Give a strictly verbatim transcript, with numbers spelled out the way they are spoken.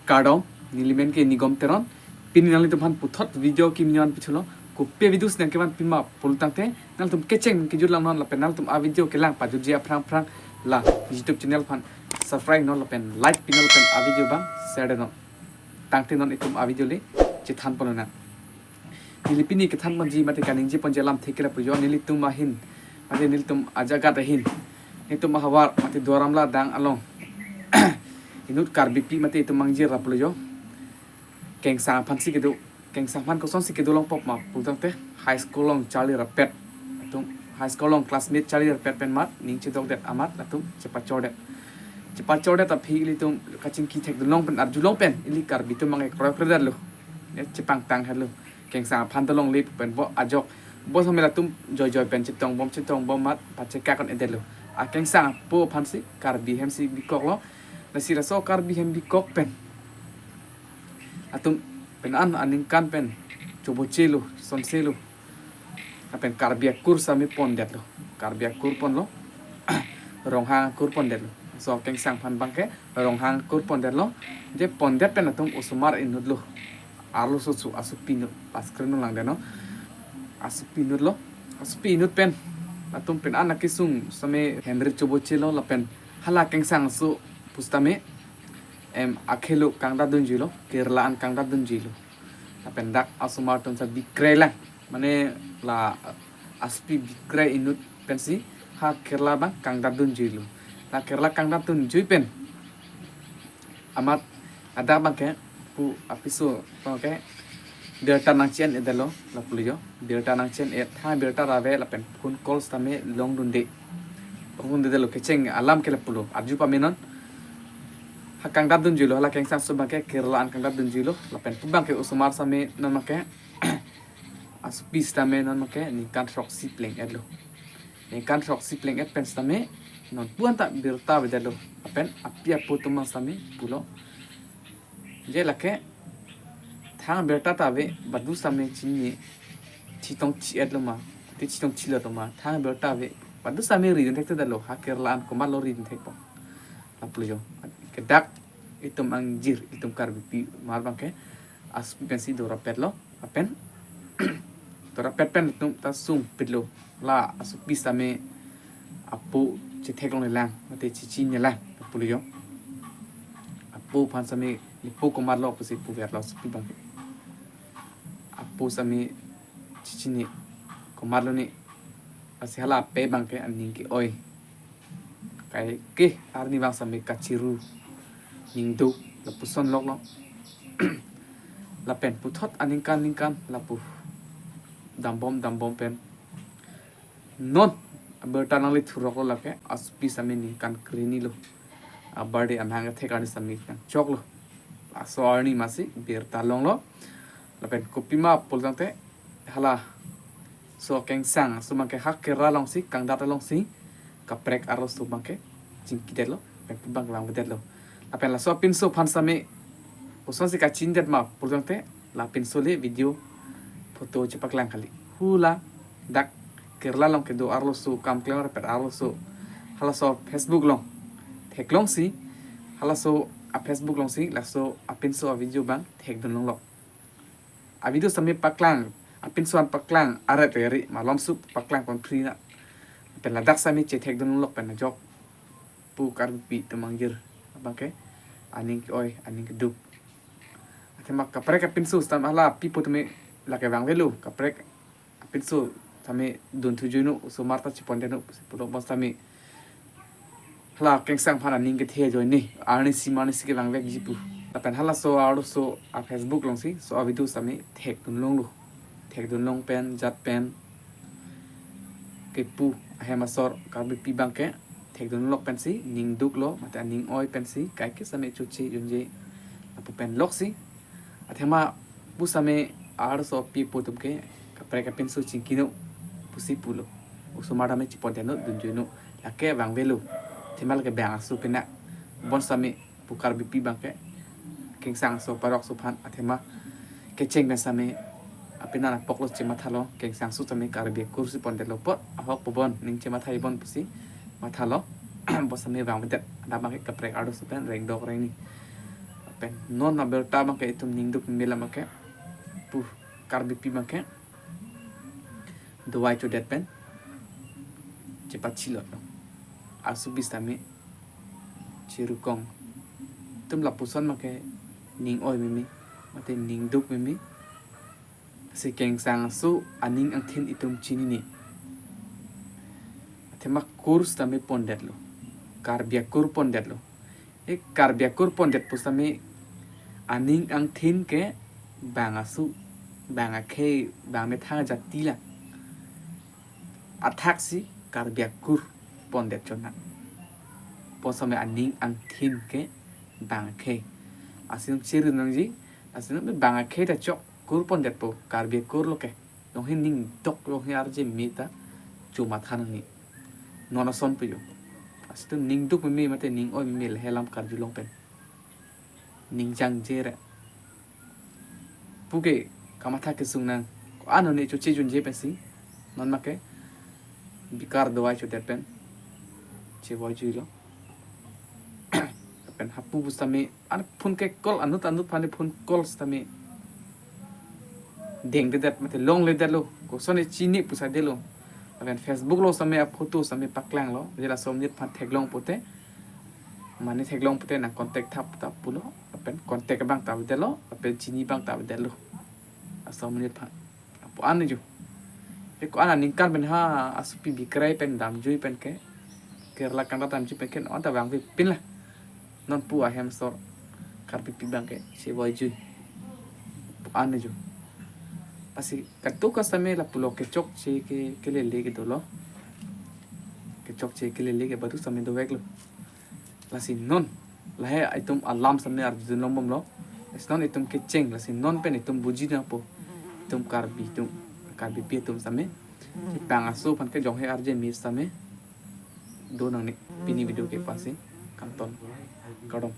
Kardom, neli men ke Nigom Teron. Pini nanglitum aphan puthot video kimi nangpithulo. Kopi avideo si nangkevan pima pulo tangte, nanglitum kecheng kejut langnon lapen nanglitum avideo kelang pajutji aphrang aphrang la YouTube channel aphan subscribe non lapen like pinon lapen avideo abang share non. Tangte non itum avideo le chethan pon nang. Neli pini kethan ponji mate kaningje ponji alam thek ke lapu jo, nelitum ahin mate nelitum ajagat ahin, nelitum ahavar mate Duar Amla adang along inut Karbipi mate itum mangjir lapu jo. Kengsang aphan si kedo, kengsang aphan kosonsi kedo longpo ma pulo tangte, high school along charli rapet atum, high school along classmate charli rapet pen mat ning chedokdet amat latum chepachordet. Chepachordet aphi ilitum kachingki thekdun long pen arjulong pen ili Karbi atum abang ke kroikre detlo. Ya, chepangtang hetlo. Kengsang aphan dolongle pen bo ajok, bo samel atum joijoi pen chetongbom chetongbom mat pachekak kon-edetlo. A kengsang apo aphan si Karbi hem si bikoklo. Lasi laso Karbi hem bikok pen atum pen an aningkan pen chobochelo, sonselo. Lapen Karbi akur sami pondetlo. Karbi akur ponlo. Ronghang akur pondetlo. So kengsang aphan abang ke Ronghang akur pondetlo. Je pondet pen atum osomar inutlo. Arloso su asopi inut. Pas kren lang deno. Asopi inutlo. Asopi inut pen atum pen an akesung sami henri chobochelo lapen hala kengsang aso pusitame em akhelo kangdatdunjuilo, Kerala an kangdatdunjuilo. Lapen dak asomar atum sa bikrai lang. Mane la asopi bikrai inut pensi ha Kerala abang kangdatdunjuilo. La Kerala kangdatdunjui pen amat adak abang ke pu apiso abang ke birta nangchi-en-edetlo lapulo jo. Birta nangchi-en-et, ha birta rave lapen phone call sitame longdunde. Longdundedetlo, kecheng alam ke lapulo. Arju pame non. Ha kangdatdunjuilo, hala kengsang aso abang ke Kerala an kangdatdunjuilo. Lapen pu abang ke osomar sami non abang ke asopi sitame non abang ke ningkan throksi pleng-etlo. Ningkan throksi pleng-et pen sitame non pu anta birta avedetlo. Lapen api apo atum abang sitame pulo, je lake thang birta ta ave, badu sitame chini chetongchi-etlo ma, te chetongchilo to ma, thang birta ave, badu sitame ridun thekthedetlo, ha Kerala an komatlo ridun thekpo. Lapulo jo. Ke dak itum angjir, itum Karbipi mar abang ke asopi pensi dorapetlo. Lapen dorapet pen atum ta sungpitlo. La asopi sitame apo chetheklonglelang mate chechinilang lapulo jo. Apo aphan sitame, ne po komatlo pusi puverlo asopi abang ke. Apo sitame chechini, komatlo ne. Lasi hala ape abang ke aning ke-oi. Kaike arni abang sitame kachiru, ningduk lapuson loklo. Lapen puthot aningkan ningkan lapu dambom dambom pen non abirta nangle thuroklo lake asopi sitame ningkan kre-hini lo. A-birthday amahang kethek arni sitame nangchoklo. Laso arni masi birta longlo. Lapen kopima pulo tangte halaso kengsang aso abang ke ha Kerala alongsi, kangdat alongsi kaprek arloso abang ke chingkidetlo, lapen pu abang ke vangvedetlo. Lapen laso apinso aphan sitame kosonsi kachindet ma pulo tangte, la pinso le video photo chepaklang kali. Hula dak Kerala along kedo arloso, kam klem rapet arloso, halaso Facebook along theklongsi, halaso a-Facebook alongsi laso apinso avideo abang thekdun longlo. Avideo sitame paklang, apinso an paklang, aret reri malomso paklang pon phri na. Pen ladak sitame chethekdun longlo pen ajok pu Karbipi atum mangjir abang ke aning ke-oi, aning keduk. Athema kaprek apinso sitame hala api apo tame lake vangvelo, kaprek apinso tame dunthujuinon, osomar ta chepondetnon pusi pulo, bonsitame hala kengsang aphan aning kethe ajoine, arnisi marnisi kevangvekji pu. Lapen halaso arloso a-Facebook alongsi so avideo sitame thekdun longlo. Thekdun long pen jat pen kepu ahem asor Karbipi abang ke thekdun lok pensi ningduklo, mate aning oi pensi kaike sitame choche junje lapu pen loksi. Athema pu sitame arloso api apo atum ke kaprek apinso chingkinon pusi pulo. Osomar tame chepondetnon, dunjuinon, lake vangvelo. Athema lake bang aso pina. Bonsitame pu Karbipi abang ke kengsang aso parok aso aphan athema kecheng pen sitame apenan apoklo chemathalo, kengsang aso sitame Karbi akur si pondetlo apot ahok pu bon ning chemathai bon pusi mathalo. Bonsitame vangvedet, adap abang ke kaprek arloso pen rengdok rengni. Non abirta abangke itum ningduk mela abangke pu Karbipi abangke dawai chodet pen chepachilot lo. Asu bis tame chirukong. Itum lapuson abangke ning oi meme, mate ningduk meme. Si kengsang asu aning angthin itum chinine. Athema kur sitame pondetlo. Karbi akur pondetlo. E Karbi akur pondet pusitame aning angthin ke bang asu, bang akhei, bang methang ajati la. Athak si Karbi akur pondet chonang. Pusitame aning angthin ke bang akhei. Asinum chiri nangji, asinum bang akhei ta chok kur pondetpo, Karbi akur lo ke. Jonghe ning dok, jonghe arje me ta chomatha nangne. Non ason pu jo. Asitu ningduk meme mate ning oi meme lahei alam karjulong pen. Ning jangje re. Puke kamatha kesung nang. Ko-an ne choche junje pensi. Non abangke bikar dawai chodet pen chevoi juilo. Pen hapu pusitame an phone ke call anut anut aphan phone call sitame dengdedet mate longledetlo, koson e chini pusi delo. Lapen Facebook lo sitame aphoto sitame paklanglo, je laso amonit aphan theklong pute, mane theklong pute nang contact thap thap pulo, lapen contact abang ta avedetlo, lapen chini abang ta avedetlo. Laso amonit aphan. Apo an jo. Eko an aningkan pen ha asupi bikrai pen damjui pen ke. Kerala kanra damjui pen ke non ta vangve pin la. Non pu ahem asor Karbipi abangke chevoi jui. Apo an jo. Lasi katu ka sitame lapulo kechokche ke kelele ke dolo. Kechokche kelele ke badu sitame doveklo. Lasi non lahei itum alam sitame arjulong bomlo. Lasi non itum kecheng, lasi non pen itum buji nangpo. Itum Karbi, itum Karbipi atum sitame. Chepang asu aphan ke jonghe arje me sitame do nangne. Pini video ke pasi kangton. Kardom.